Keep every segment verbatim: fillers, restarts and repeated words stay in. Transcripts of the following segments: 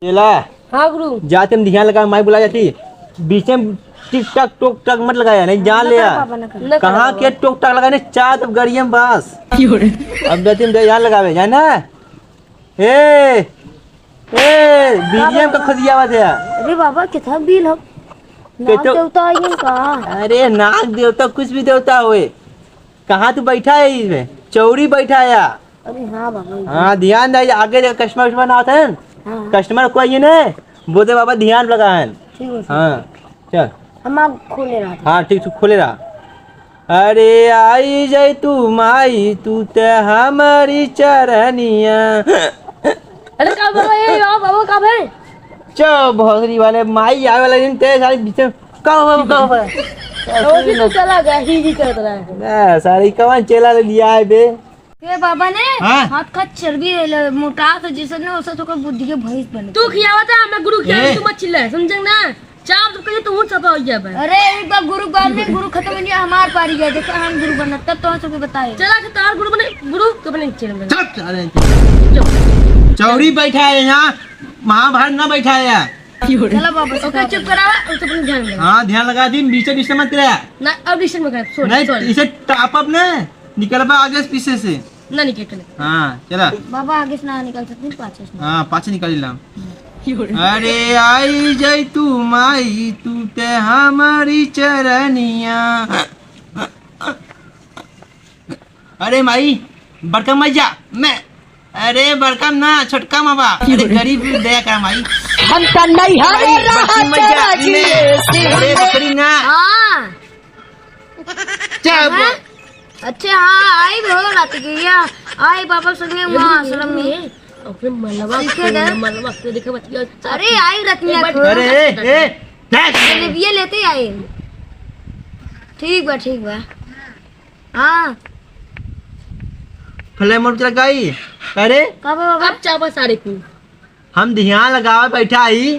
चेला। हाँ गुरु। जाते हम ध्यान लगा, माई बुला जाती। बीचे में टिक टक टोक टक मत लगाया, नहीं जान न ले कर आ। पापा, न कर। न कर कहाँ पापा। के टोक टक लगाने, चार तब गड़िया में बस। अब जाते हम ध्यान लगावे, जाना। ए, ए, बीजेम का खुदिया बात है। अरे बाबा, कितना बिल हो? नाग तो देवता आई है का? अरे नाग देवता, कुछ भी देवता होए। कहाँ तू बैठा है इसमें? चौरी बैठा है। अरे हाँ बाबा। हाँ, ध्यान दे, आगे जाके customer, customer ना आते हैं। हाँ। Customer को आइए ने, बोलते बाबा ध्यान लगा है। ठीक है, ठीक। हाँ, चल। हम आप खोले रहा था। हाँ, ठीक, तू खोले रहा। अरे आई जाई तू माई, तू ते हमारी चरनिया। अरे का बाबा, ए, बाबा, बाबा, का भाई? चो भोसड़ी वाले, माई आवे वाला दिन ते सारे बीच में, का बाबा, का बाबा? ओ भी तो चला गया, ही, ही करत रहा है। ना, सारे कौन चेला ले लिया है बे? ए बाबा ने हाँ? हाथ का चर्बी ले, मोटा तो जैसे ने, वैसे तो कोई बुद्धि के भैंस बने। तू खियावा था, मैं गुरु खियावा, ए? तू मत चिल्ला, समझे ना? चाप तो कहीं तू सफा हो गया भाई। अरे, एक बार गुरु बार में गुरु खत्म हो गया, हमार पारी गया, जैसे हम गुरु बनत, तब तो हम सबके बताए। चला के तार गुरु बने, गुरु तो बने चल बने। चुप, अरे, चुप। चौरी बैठा है यहाँ, महाभारत ना बैठा है यहाँ। चला बाबा, ओके, चुप करा, उसे अपन ध्यान लगा। हाँ, ध्यान लगा दी, बीचे बीचे मत रहा। ना, अब डिस्टर्ब मत कर, sorry, नहीं, sorry। इसे टाप अप ने निकलबा आगे से पीछे से। ना निकल, चले। हाँ, चला। बाबा आगे से ना निकल सकते, पाछे से। हाँ, पाछे निकाल ला। अरे आई जाई तू माई, तू ते हमारी चरनिया। अरे माई, बड़का मत जा, मैं, अरे बड़का ना, छोटका मावा, अरे गरीब दया करा माई। हम तो नहीं हरे माई, बड़की मत जा, मैं, अरे बकरी ना। हाँ। क्या हाँ? बोल? अच्छा, हाँ, आई भी हो रात के, या, आई पापा संगे वहाँ आश्रम में। अपने मलबा सीखे के, दे। मलबा के देखे बतिया। अरे, आई रतिया एक बार को। अरे, ए, ए, देख। जलेबिया लेते आए। ठीक बा, ठीक बा। हाँ। फले मोर चला गई। अरे? का बा बाबा? अब चाबा सारे को। हम ध्यान लगावा बैठा ही,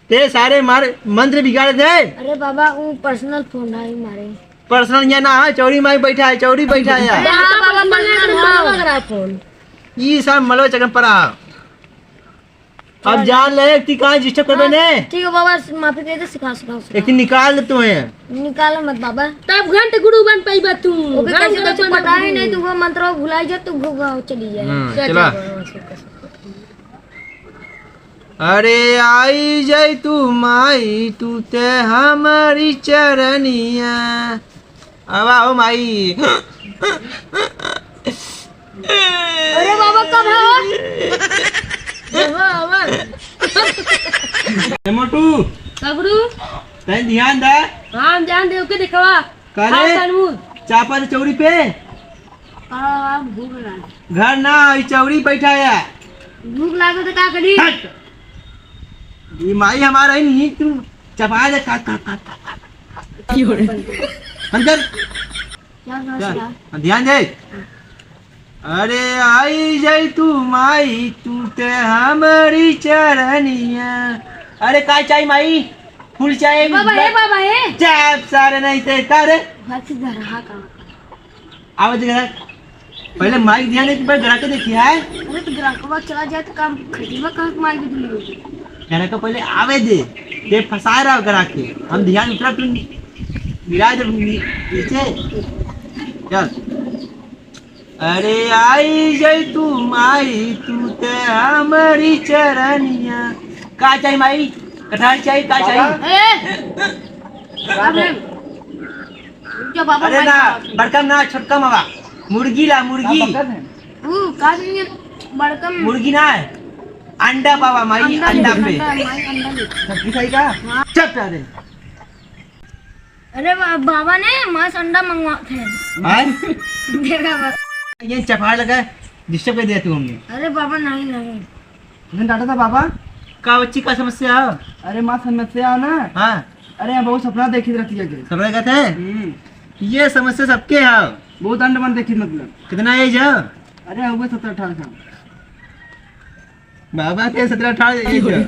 ते सारे मार मंत्र बिगाड़ दे। अरे बाबा, वो personal phone है मारे। Personal ये ना है, चौरी माई बैठा है, चौरी बैठा है। अरे हाँ बाबा, personal है। मलबा करा phone। ई सब मलबा चकन पड़ा। अब जान ले, एक ती कहाँ disturb करबे हाँ, ने? ठीक है बाबा, माफी दे दे, सिखा, सिखा, सिखा। एक ती निकाल दे तुम्हें। निकाल मत बाबा। तब घंट गुरु बन पाइबा तू। ओके, घंट कैसे गुरु बन पता ही नहीं, तू वो मंत्र भुलाई जा, तू भोगा चली जाए। हाँ, चल, चला। चल, चल, चल, चल। अरे आई जाई तू माई, तू ते हमारी चरनिया। आवा हो माई। अरे बाबा, कब है? आवा, आवा। ए मोटू। का गुरु? तैं ध्यान दा। हाँ, हम ध्यान दे, ओके दिखावा। का रे? हाँ, तनमूल। चापा रे चौरी पे। आ, भूख लगा। घर ना, ई चौरी बैठा है। भूख लागे तो का करी? हट। ई माई हमारा ही नहीं, तू चपा दे, काट, काट, काट, काट, काट। क्यों रे? अंदर। क्या, क्या, चल, क्या? ध्यान दे। अरे आई जाई तू माई, तू ते हमारी चरनिया। अरे का चाही माई? फूल चाही? बाबा, हे बाबा, हे। जा, सारे नहीं ते, का रे? बाकी घर हा का? आवे दे ग्राहक। पहले माइक ध्यान दे, पहले ग्राहक के देखिए, आए। अरे तो ग्राहकवा चला जाए तो काम खरीदवा कहाँ के माइक भी नहीं होती। ग्राहक को पहले आवे दे, ये फंसा रहा ग्राहक के। हम ध्यान उतरा, तू गिरा दे नी-, नीचे। चल। अरे आई जाई तू माई, तू ते हमारी चरनिया। का चाही माई? कटहल चाही, का चाही? बाबा। ए! बाबा। रुक जा बाबा, अरे माइक ना, बड़का ना, छोटका मावा। मुर्गी ला, मुर्गी। का बकत है? ऊ, का चाहिए? बड़का में। मुर्गी ना है। अंडा पावा, माई, अंडा अंडा ले, पे। अंडा, माई, अंडा ले। सब्जी खाई का? हाँ। चुप रह दे। अरे बा-, बाबा ने मांस अंडा मंगवा थे। हाँ? देखा बस। ये चपहाड़ लगा, disturb कर दिया तू हमने। अरे बाबा, नहीं, नहीं। तुमने डांटा था बाबा? का बच्ची का समस्या है? अरे माँ समस्या है ना? हाँ। अरे यहाँ बहुत सपना देखी रहती है के। सपना का थे? हम्म। ये समस्या सबके है। बहुत अंड मन देखी मतलब। कितना age है? अरे हुए सत्रह अठारह साल। बाबा के सत्रह अठारह age है।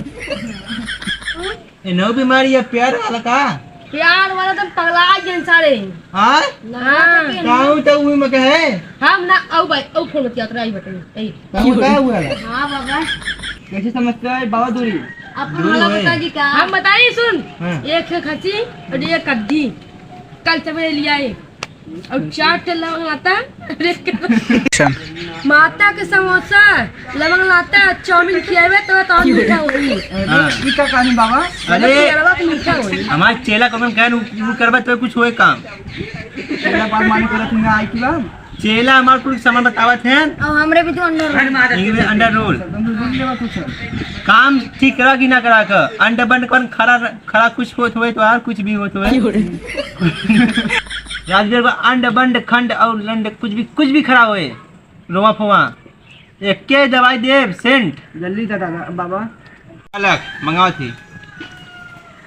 ये नौ बीमारी है प्यार वाला का? प्यार वाला तो पगला गए सारे। हाँ? हाँ। काऊ तो उही में कहे। हम ना, आऊ भाई, आऊ फोन किया तो आई बताइए। काऊ का हुआ है? हाँ बाबा। कैसी समस्या है बाबा दूरी? आप दूरी भला होए। बता जी का? हम बताई सुन। हाँ। एक है खसी और एक कद्दी। कल सवेरे लिया है। और चार ठे लवंग लाता। अच्छा। माता के समोसा, लवंग लाता, चाउमीन खियावे तो, तो और मीठा होई। हाँ। ई का कहानी बाबा? अरे, लवंग के मीठा होई। हमार चेला कौन कहन, उ, उ करबा तो कुछ होए काम। चेला बात माने करत ना आई की बात। चेला हमार कुल सामान बतावत हैं। और हमरे भी तो अंडा रोल। इनमें अंडा रोल। तुम रोल लेवा कुछ। काम ठीक करा कि ना करा का? अंड बंड कौन खरा, खरा कुछ होत होए तो यार कुछ भी होत होए। राजगीर का अंड बंड खंड और लंड कुछ भी, कुछ भी खरा होए। रोवा फोवा। एके दवाई देब, सेंट। जल्दी दे दादा, बाबा। अलग मंगाओ थी।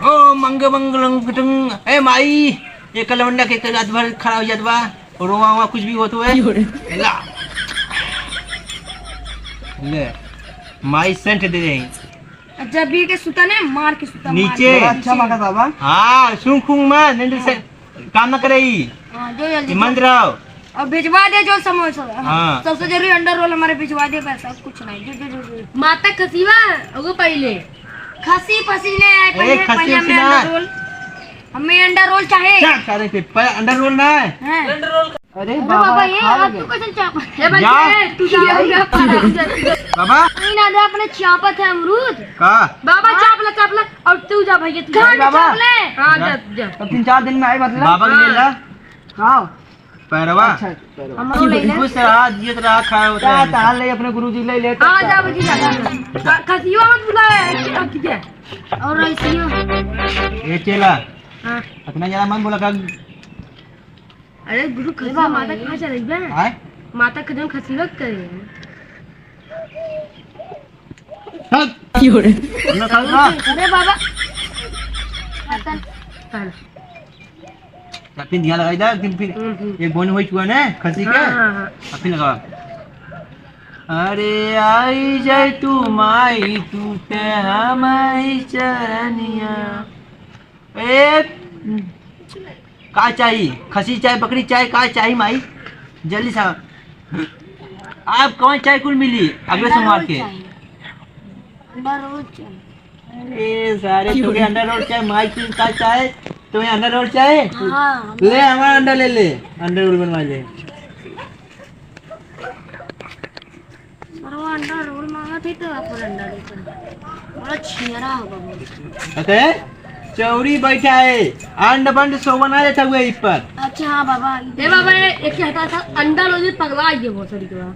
ओ मंग मंग लंग टंग। ए माई, ये कलवंडा के तो रात भर खड़ा हो जात बा। रोवा हुआ कुछ भी होत हुए। ला। ले। माई सेंट दे रही। अच्छा, पी के सुता ने, मार के सुता, मार नीचे। के। अच्छा बात है बाबा। हाँ, सूंघ फूंघ मत, नहीं तो से काम ना करे ई। हाँ, जो जल्दी ईमान रहो। और भिजवा दे जो समोसा। हाँ। हाँ। सबसे जरूरी अंडा रोल हमारे भिजवा दे, बस और कुछ नहीं। जो, जो, जो, जो। माता खसीवा, वो पहले। खसी पसीने आए, अरे, पहले, खसी पहले हमने उसी ना। अंडा रोल। हमें अंडा रोल चाहे। क्या करे थे? पहले अंडा रोल ना है? हाँ। अरे अरे बाबा, बाबा, ये खा हाथ लगे। तू कैसे चाप? ए भाई, जा। ए, तू जा, जा, जा, जा, जा। बाबा। नहीं ना दे, अपने चापत है अमरूद। का? बाबा, हाँ। चाप ले, चाप ले, और तू जा भैया, तू जा। अरे बाबा। चाप ले। हाँ, जा। जा, जा। तो तीन चार दिन में आई मतलब। बाबा के हाँ। ले ला। हाँ। पैरवा। अच्छा, पैरवा। हमरो ले ले। खुश रहा, जियत रहा, खाए होते का हैं। ताल ले अपने गुरुजी ले ले, हाँ, तब जा का। भैया, जा, जा। आ, खसियो मत भुलाए, ठीक है। और ऐसियो। ये चेला। हाँ। इतना ज्यादा मत बोला कर। अरे गुरु, ए खसिया बाबा, माता ए। कहाँ चले बे? आय? माता के जौन खसिया करे। हट। की हो रे? ना खाओ ना। अरे बाबा। चल। तब फिर ध्यान लगाई दा, एक दिन फिर हम्म, हम्म। एक बोनी होई चुआ ने, खसी के। हाँ, हाँ, हाँ। अब फिर लगा। अरे आई जाए तू माई, तू ते हमारी चरनिया। ए, का चाही? खसी चाहे, बकरी चाहे, का चाही माई? जल्दी से। आप कौन चाहे कुल मिली अगले अंडा सोमवार रोल के? चाहिए। अंडा रोल चाहिए। अरे सारे, क्यों? तुम्हें अंडा रोल चाहे, माई की का चाहे? तुम्हें अंडा रोल चाहे? हाँ। ले, हमारा अंडा ले ले, अंडा रोल बनवा ले। सरवा अंडा रोल मांगत है तो अपन अंडा लेके बड़ा छियरा होगा वो। अरे चौरी बैठा है, अंड बंड सोवना रहता हुआ इस पर। अच्छा हाँ बाबा। ए बाबा, ये एक हटा था, अंडा रोल पगला ये बहुत सारी के बाद।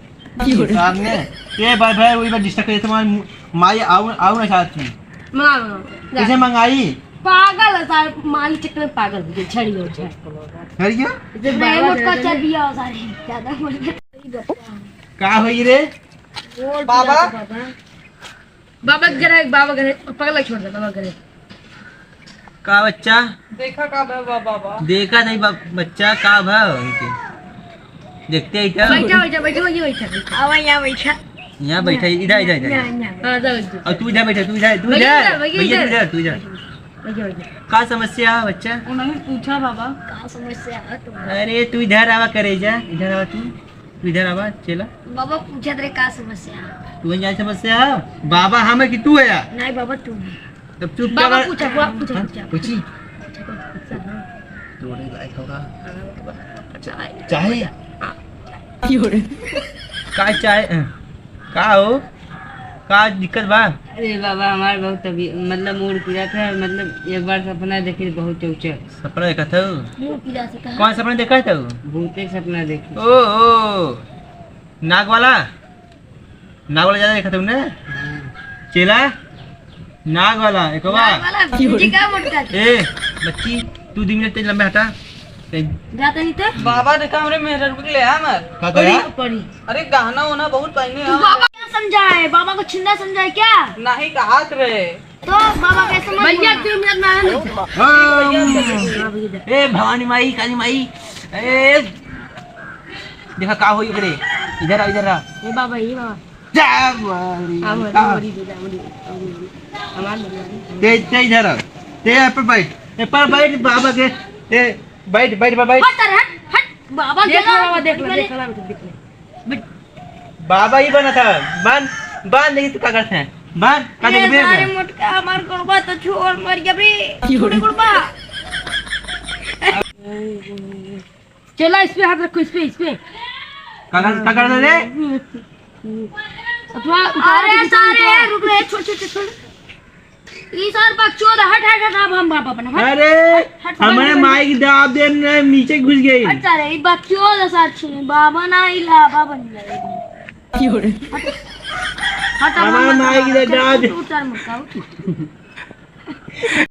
सामने ये बार भाई वही बार डिस्टर्ब करे तुम्हारे मु-, माई आऊ, आऊ ना चाहती। मंगा, मंगा। कैसे मंगाई? पागल है सारे, माई चक्कर में पागल हो गए, झड़ी हो झड़। झड़ी क्या? जब मैं बाबा मोटका झड़ चल दिया हो सारे, ज्यादा बोल गए। का होई रे? बाबा। बाबा। बाबा के घर है, बाबा के घर है, पगला छोड़ दे, बाबा के घर है। का बच्चा? देखा का भा बा-, बाबा? देखा नहीं बा-, बच्चा का भा उनके? देखते ही क्या? बैठा, बैठा, बैठा, बैठा, बैठा। आवा यहाँ बैठा। यहाँ बैठा, इधर, इधर, इधर। यहाँ, यहाँ। हाँ, जाओ, जाओ। और तू इधर बैठा, तू इधर, तू भैया इधर, इधर, भैया भैया तू इधर। इधर, तू इधर। भैया, भैया। का समस्या है बच्चा? उन्हें पूछा बाबा। का समस्या है तुम्हारा? अरे तू इधर आवा करे जा, इधर आवा तू। तू इधर आवा, चेला। बाबा पूछत रहे का समस्या है? तू यहाँ समस्या है? बाबा हम है कि तू है यार? नहीं बाबा, तू है। तब चुप बाबा कर। पूछा, बाबा पूछा, हाँ? पूछा। पूछी? पूछा, पूछा, हाँ। जोड़े लायक होगा। चाहे, चाहे। क्यों रे? का चाहे? का हो? का दिक्कत बा? अरे बाबा, हमार बहुत तबीयत, मतलब, मूड पिरात है। मतलब, एक बार सपना देखे, बहुत चौचक। सपना देखा था? मूड पिरात है, कहाँ? कौन सपना देखा था? भूते सपना देखे। ओ, ओ, नाक वाला? नाक वाला ज्यादा देखा था उन्हें? हाँ। चेला? नाक वाला, एक बार। नाक वाला, जी का मोटका? ए, बच्ची, तू दो मिनट तेज लंबे हटा। जाता नहीं तो? बाबा देखा हमरे मेहररुआ के ले आ मत। का पड़ी, कहा? पड़ी। अरे गहना वहना बहुत पहने तू हैं। बाबा क्या समझा है? बाबा को छिंदा समझा है क्या? नहीं कहा रे। तो बाबा कैसे मत भैया, बोलना? दो मिनट में आया नहीं। हम। हाँ, भैया, दे दे। ए भवानी माई, काली माई, ए देखा का होई ओकरे। इधर आ, इधर आ। ए बाबा, ए बाबा। जा मारी। आ, मरी, का? मरी, दे, जा, मरी, मरी, मरी। हमार मरी, मरी। ते, ते इधर आ। ते यहाँ पर बैठ। ए पर बैठ बाबा के। ए बैठ, बैठ, बैठ, बैठ। हट, हट, हट। बाबा देख के लो, बाबा, देख लो, बैठ। देख लो, देख लो। बाबा ही बना था। बन, बन, नहीं तो क्या करते हैं? बस, का ए, देखबे सारे का? मोटका, हमार गोड़वा तो छोड़, मर गया रे। छोड़ गोड़वा। चला, इस पे हाथ रखो, इस पे, इस पे। का कर, का कर दे रे? उठवा, उठवा, अरे उठवा, सारे, उठवा। रुक रे, छोड़, छोड़, छोड़, छोड़। ई सार बकचोद, हट, हट, हट, अब हम बाबा बना, हट। अरे, हट, हट, हमारे बंद, बंद। माई की दाब दे न, नीचे घुस गई। हट सारे, ई बकचोद है सार छे, बाबा ना, ई लाबा बन गया। क्यों रे? हट, हट, अब हमारे हम माई की बंद, दाब दे। उठ, उठ, उठ, उठ, उठ।